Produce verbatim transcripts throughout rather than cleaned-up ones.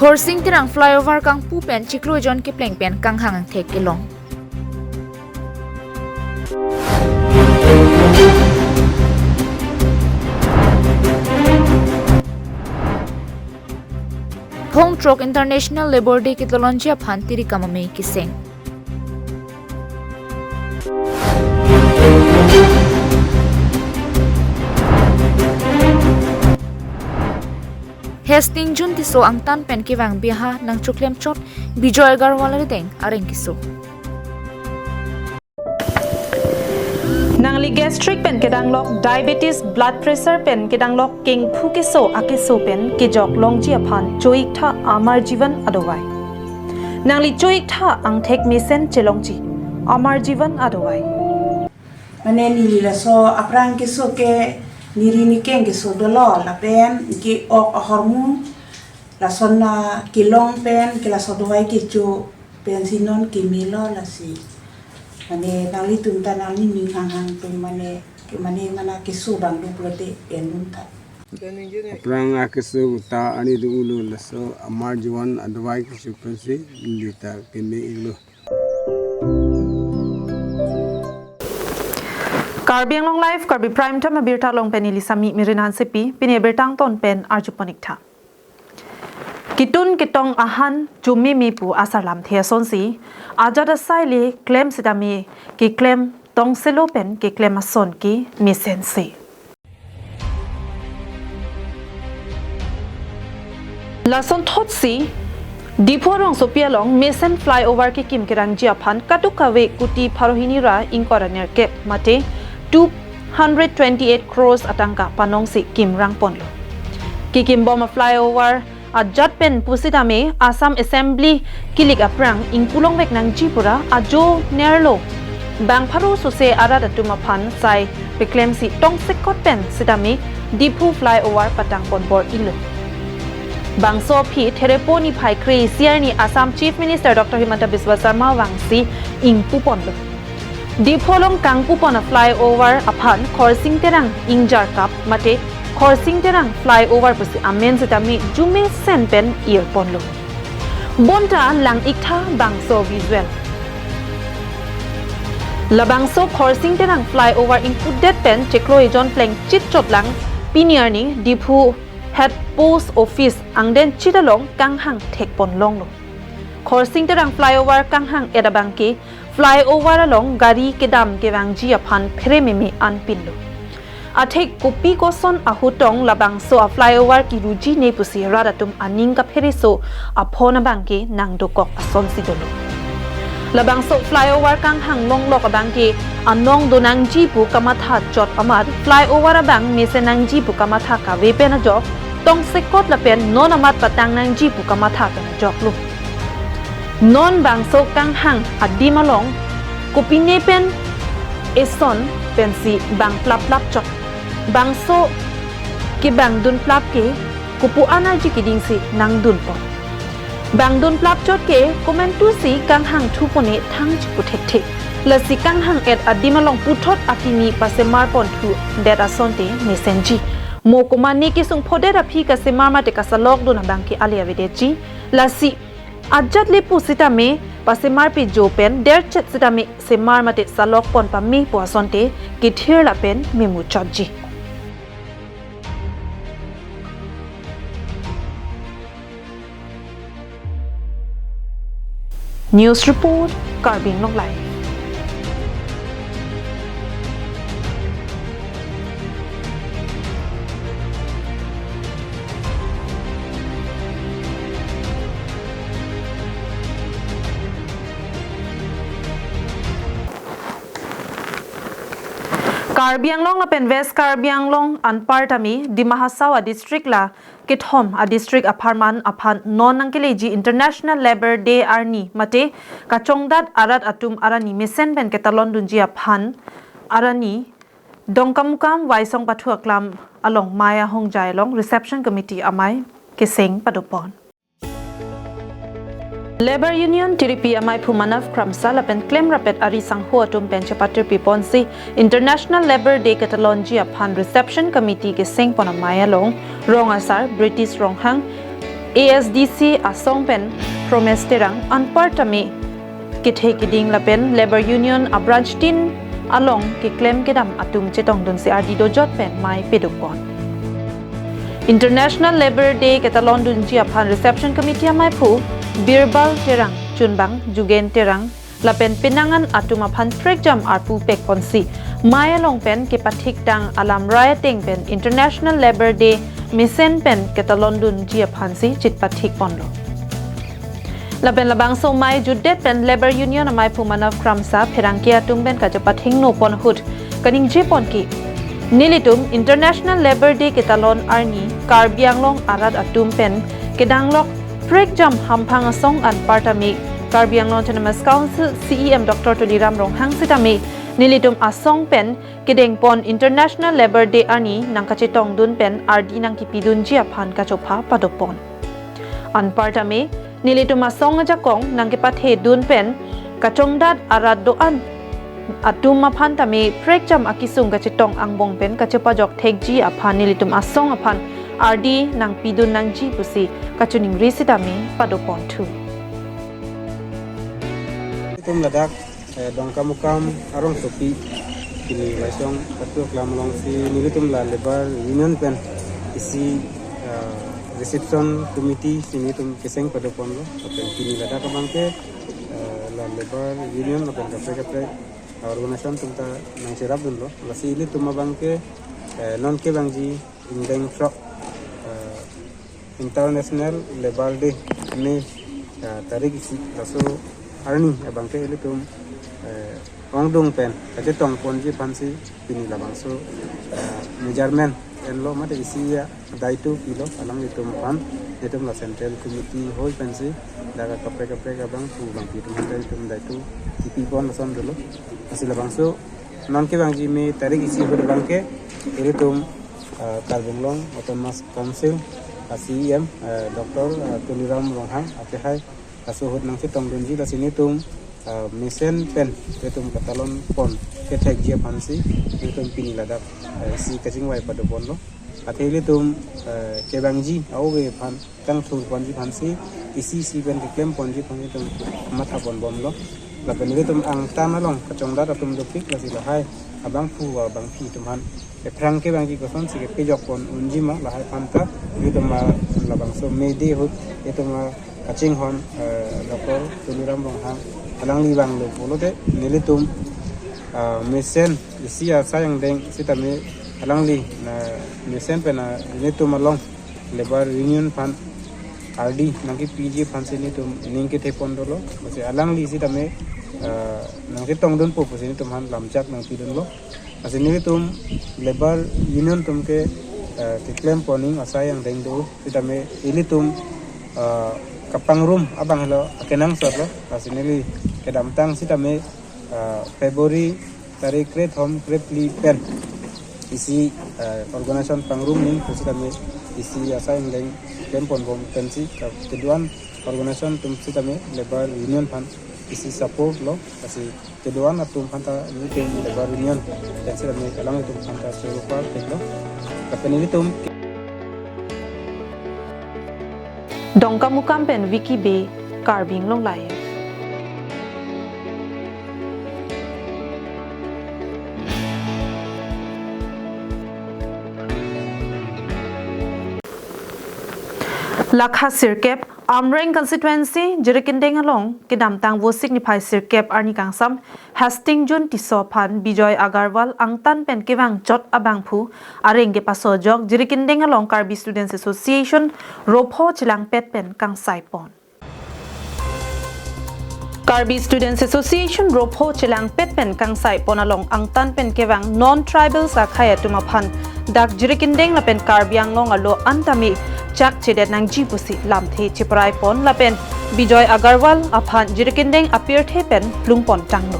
Khorsing Terang flyover kangpu pen chiklo ejon kepleng pen kanghang angthek kelong. Phongthrok International Labour Day ketalonji aphan tiri kamame keseng. Hastings June Tisso angtan pen kevang biaha nangchoklem chot Bijoy Agarwal arideng areng keso. Nangli gastric pen kedanglok, diabetes, blood pressure pen kedanglok, kengphu keso akeso pen kejok longji aphan cho-iktha Amar Jeevan adawai. Nangli cho-iktha angthek mesen chelongji Amar Jeevan adawai. Mane neli laso aphrang keso ke neri nikeng keso dolo lapen ke-ok ahormu lason na kelong pen ke laso dawai kecho pensi non kemelo lasi. Mane nanglitum ta nangli ning hanghang tum mane ke mane mana keso dang do pulote endun ta. Aphrang akeso ta ani do ulo laso Amar Jeevan adawai kecho pensi neli ta keme iklo. Karbi Anglong Live, Karbi Prime Time abirta along pen neli Sami Mirin Hansepi, pini abirta angton pen arjupon iktha. Kitun ketong ahan chomeme pu asar lamthe asonsi, ajat asai le klem sitame keklem tongselo pen keklem ason ke mesense. Lasonthotsi, Diphu rongsopi along mesen flyover kekim kerangji aphan kadokave kuti pharo hini ra ingkoi ra nerkep mate two hundred twenty-eight crores atangka panongsi kimrang ponlo. Kekimbom a-flyover ajat pen pusitame Assam Assembly kilik aphrang ingpu longvek nangji pura ajo nerlo. Bang pharo sose arat atum aphan sai peklemsi tongsekot pen sitame Diphu flyover patang pon bor-ilo. Bangso aphi Therepo niphai kre-isi arni Assam Chief Minister Doctor Himanta Biswa Sarma vangsi ingpu ponlo. Diphu along kangpu pon a-flyover aphan Khorsing Terang ingjarkap mate Khorsing Terang flyover pusi amen sitame jumesen pen ir ponlo. Bonta lang iktha bangso visual. Labangso Khorsing Terang flyover ingpudet pen chiklo ejon pleng chitchot lang pini arni Diphu Head Post Office angden chit along kanghang thek pon longlo. Khorsing Terang flyover kanghang et abangke flyover along gari kedam kevangji aphan phere meme an pinlo. Athek kopi koson ahutong labangso a-flyover kiruji ne pusi rat atum aning kaphereso aphon abangke nangdokok asonsi dolo. Labangso flyover kanghang longlok abangke anong donangji pu kamatha chot amat flyover abang mesen nangji pu kamatha kave pen ajok tongsekot lapen non amat patang nangji pu kamatha pen ajoklo. Non bangso kanghang adim along kopine pen eson pensi bang plap plap chot. Bangso kebang dun plap ke kopu-an arji kedingsi nangdun pon. Bang dun plap chot ke komantusi kanghang thu pone thang chipu thekthe. Lasi kanghang et adim along puthot akimi pasemar pon thudet asonte mesenji. Mo komane kesung phodet aphi kasemar mate kasalok dun abangke ale avedetji. Lasi ajat le pusitame pasemar pejo pen derchet sitame semar mate salok pon pame pu asonte kethir lapen memuchotji. News report, Karbi Anglong Live. Karbi Anglong lapen West Karbi Anglong anparta me Dima Hasao a-district la kethom a-district apharman aphan non nangkeleji International Labour Day arni mate kachongdat arat atum arni mesen pen ketalon dunji aphan arni Dongkamukam Waisong Pathu Aklam along Maya Hongjai along Reception Committee amei keseng padopon. Labour Union tiripi amei phu Manav Kramsa lapen klemrapet ari sangho atum pen chepatir piponsi International Labour Day ketalonji aphan Reception Committee keseng pon amei along rong asar British Ronghang A S D C asong pen Promes Terang anparta me kethe keding lapen Labour Union a branch tin along keklem kedam atum chetongdunsi ardi dojot pen mei pedukpon. International Labour Day ketalondunji aphan Reception Committee amaiphu Birbal Terang, Chunbang Jugen Terang lapen penang an atum aphan prekjam arpu pekponsi mei along pen kepathik tang alamrai ateng pen International Labour Day mesen pen ketalondunji aphansi chitpathikponlo. Lapen labangso mei jutdet pen Labour Union amaiphu Manav Kramsa pherangke atum pen kachepathingno pon ahut kaningjepon ke nelitum International Labour Day ketalon arni Karbi Anglong arat atum pen kedanglok prekjam hamphang asong anparta me Karbi Anglong Autonomous Council C E M Doctor Tuliram Ronghang sitame nelitum asong pen kedengpon International Labour Day arni nangkachetongdun pen ardi nangkepidunji aphan kachopha padopon. Anparta me nelitum asong ajakong nangkepathedun pen kachongdat arat do-an atum aphan tame prekjam akesung kachetong angbong pen kachepajok thekji aphan nelitum asong aphan ardi nangpidun nangji pusi kachiningri sitame padoponthu. Nelitum ladak, eh, Dongkamukam arongsopi pini Waisong Patu Aklam alongsi nelitum la Labour Union pen isi, eh, Reception Committee si nelitum keseng padoponlo. Lapen pini ladak abangke, eh, la Labour Union lapen kaprek kaprek organization atum ta nangcherapdunlo. Lasi ilitum abangke, eh, non kevangji ingdeng throk, eh, International Labour Day, May, eh, tarik isi, laso arni abangke ilitum, eh, ongdung pen kachetongponji aphansi pini labangso, eh, measurement enlo mate isi adai tu pilo alanglitum aphan, nelitum la Central Committee hoi pensi dak kaprek kaprek abangphu abangpi atum aphan nelitum adai tu kipipon lason dolo. Lasi labangso non kevangji May tarik isi ahut abangke ilitum, eh, Karbi Anglong Autonomous Council, eh, C E M, eh, Doctor, eh, Tuliram Ronghang akehai laso ahut nangchetongdunji, lasi nelitum, eh, mesen pen nelitum katalonpon kethekji aphansi nelitum pini ladak, eh, isi kachingvai padoponlo. Athe ilitum, eh, kevangji a-ove aphan kangthurponji aphansi isi isi pen keklemponji aphan nelitum mathaponbomlo. Lapen nelitum angtan along kachongdat atum dopik, lasi lahai abangphu abangpi atum aphan ephrang kevangji kosonsi kepejokpon unji ma lahai aphanta nelitum, ah, labangso May Day ahut nelitum, ah, kachinghon, eh, Doctor Tuliram Ronghang alangli vanglo pulote nelitum, ah, mesen isi asai angdeng sitame alangli, ah, mesen pen, ah, nelitum along Labour Union aphan ardi nangkepiji aphansi nelitum ning kethepon dolo. Lasi alangli sitame, ah, nangchetongdunpo pusi nelitum aphan lamchak nangpidunlo. Lasi nelitum Labour Union atum ke, eh, keklemponing asai angdeng do sitame ilitum, eh, kapangrum abang helo akenangsotlo. Lasi neli kedamtang sitame, eh, February tarik krethom krephli pen isi, eh, organization pangrumning pusitame isi asai angdeng klemponbom pensi ka kedo-an organization atum sitame Labour Union aphan isi support lo. Lasi kedo-an atum aphanta nelitum Labour Union pen sitame alanglitum aphanta choro parpiklo. Lapen nelitum Dongkamukam pen Vicky Bey, Karbi Anglong Live. Lakha sirkep, Amreng constituency, Jirikindeng along kedamtang Vosik niphai sirkep arni kangsam Hastings June Tisso aphan Bijoy Agarwal angtan pen kevang chot abangphu areng kepasojok Jirikindeng along Karbi Students Association ropho chelangpet pen kangsaipon. Karbi Students Association ropho chelangpet pen kangsaipon along angtan pen kevang non-tribals akhei atum aphan dak Jirikindeng lapen Karbi Anglong alo antame chakchedet nangji pusi lamthe chepraipon lapen Bijoy Agarwal aphan Jirikindeng apirthe pen plungpon tanglo.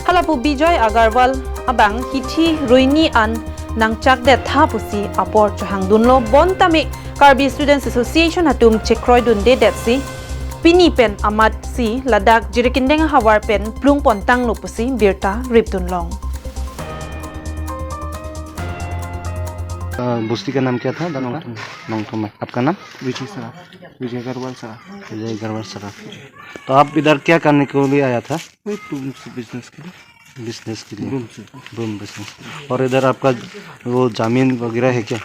Halapu Bijoy Agarwal abang hithi ruini an nangchakdet tha pusi apor chohangdunlo, bontame Karbi Students Association atum chekroidundedetsi pini pen amatsi ladak Jirikindeng ahavar pen plungpon tanglo pusi birta ripdunlong. अ, बस्ती का नाम क्या था? दनका? नोंगथुम। नोंगथुम है। आपका नाम? विजय सराफ। विजय अग्रवाल सराफ। विजय अग्रवाल सराफ। तो आप इधर क्या करने के लिए आया था? वही तुमसे बिजनेस के लिए। बिजनेस के लिए। ब्रूम से। Broom business. और इधर आपका वो जमीन वगैरह है क्या?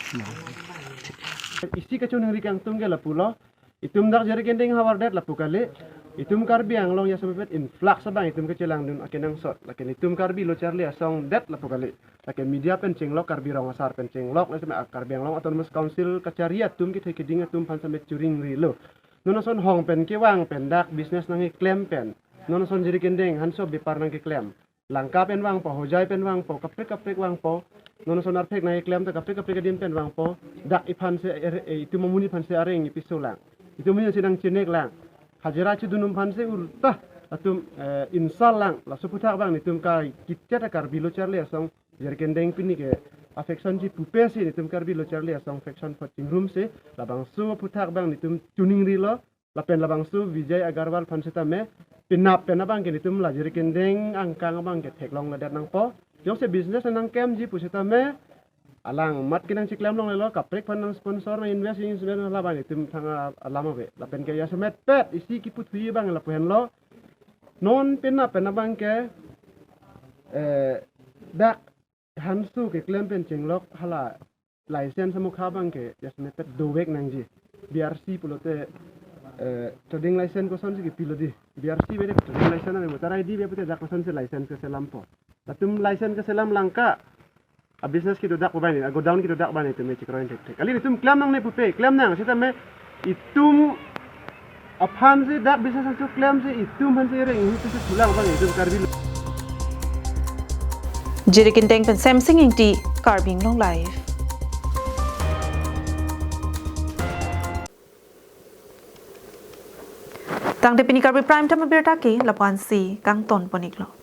Isi kachiningri kangtung ke lapulo. Itum dak Jirikindeng havar det lapu kali. Itum Karbi Anglong jasemet influx abang itum kechelangdun akenangsot. Lake itum Karbi Lo Charli Asong det lapu kali. Lake media pen chenglok, Karbi Rong Asar pen chenglok, lasi Karbi Anglong Autonomous Council kachari atum kethe keding atum aphan semet chiningrilo. Non ason hong pen kevang pen dak business nangkeklem pen, non ason Jirikindeng hanso bepar nangkeklem. Langka pen vangpo, Hojai pen vangpo, kaprek kaprek vangpo. Non ason arphek nangkeklem ta kaprek kaprek adim pen vangpo. Dak iphan se er, eh, itum amonit aphan se areng ipiso lang. Itum amonit si nangchenek lang. Hajira chedun atum aphan se ulta atum, eh, insult lang. Laso aphuthak abang itum ka kitchet a Karbi Lo Charli Asong Jirikindeng pini ke a faction ji pupe si itum Karbi Lo Charli Asong faction apot chingrum si labangso aphuthak abang itum chiningrilo. Lapen labangso Vijay Agarwal aphan setame penap pen abang ke itum la Jirikindeng angkang abang ke theklongledet nangpo. Jongsi business nangklemji pu setame alang amat kenangchiklem longlelo, kaprek aphan nang sponsor nang invest, invest labang itum thang a-, alam ave. Lapen ke jasemet pet isi kipu thuji abang lapu henlo. Non penap pen abang ke, eh, dak hanso keklem pen chenglok hala license amokha abang ke jasemet pet dovek nangji. B R C pulote, eh, trading license kosonsi kepilo di. B R C bede trading license ave, voter I D ave pute dak kosonsi license keselampo. Latum license keselam langka. A business kedodak pu abang ni, a godown kedodak pu abang ni itum chekroi thekthek. Kali itum klem nangne pupe, klem nang setame itum aphan si dak business hanso klem si itum aphan si ereng ihu tu si thulang abang itum Karbi Lo. Jirikindeng pen Semsing Ingti, Karbi Anglong Live. Tangte pini Karbi Prime Time abirta ke lapu-an si kangton pon-iklo.